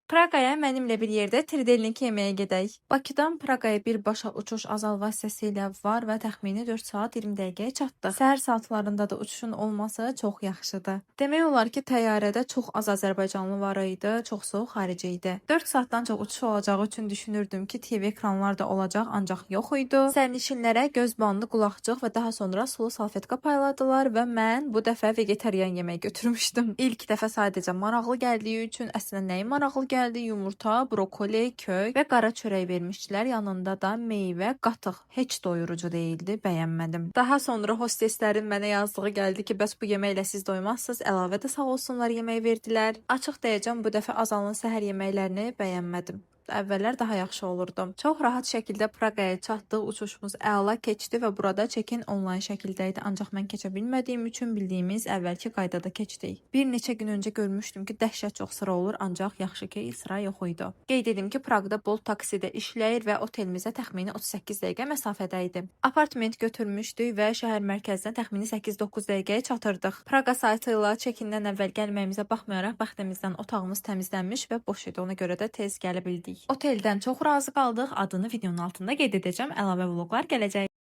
Praqaya mənimlə bir yerdə trdelnik yeməyə gedək. Bakıdan Praqaya birbaşa uçuş Azal vasitəsilə var və təxmini 4 saat 20 dəqiqəyə çatdıq. Səhər saatlarında da uçuşun olması çox yaxşıdır. Demək olar ki, təyyarədə çox az azərbaycanlı var idi, çoxsu xarici idi. 4 saatdan çox uçuş olacağı üçün düşünürdüm ki, TV ekranlar da olacaq, ancaq yox idi. Sərnişinlərə göz bandı, qulaqcıq və daha sonra sulu salfetka payladılar və mən bu dəfə vegetarian yemək götürmüşdüm. İlk dəfə sadəcə maraqlı gəldiyi üçün, əslində nəyi maraqlı gəldi? Yumurta, brokoli, kök və qara çörək vermişdilər. Yanında da meyvə, qatıq. Heç doyurucu deyildi, bəyənmədim. Daha sonra hosteslərin mənə yazdığı gəldi ki, bəs bu yeməklə siz doymazsınız. Əlavə də sağ olsunlar yemək verdilər. Açıq deyəcəm, bu dəfə Azalın səhər yeməklərini bəyənmədim. Əvvəllər daha yaxşı olurdu. Çox rahat şəkildə Praqaya çatdıq. Uçuşumuz əla keçdi və burada check-in onlayn şəkildə idi. Ancaq mən keçə bilmədiyim üçün bildiyimiz əvvəlki qaydada keçdik. Bir neçə gün öncə görmüşdüm ki, dəhşət çox sıra olur, ancaq yaxşı ki, sıra yox idi. Qeyd edim ki, Praqda Bolt taksi də işləyir və otelimizə təxmini 38 dəqiqə məsafədə idi. Apartment götürmüşdük və şəhər mərkəzinə təxmini 8-9 dəqiqəyə çatırdıq. Praqa saytı ilə check-indən əvvəl gəlməyimizə baxmayaraq, bəxtimizdən otağımız təmizlənmiş və boş idi. Ona görə də tez gələ bildik. Oteldən çox razı qaldıq. Adını videonun altında qeyd edəcəm. Əlavə vloqlar gələcək.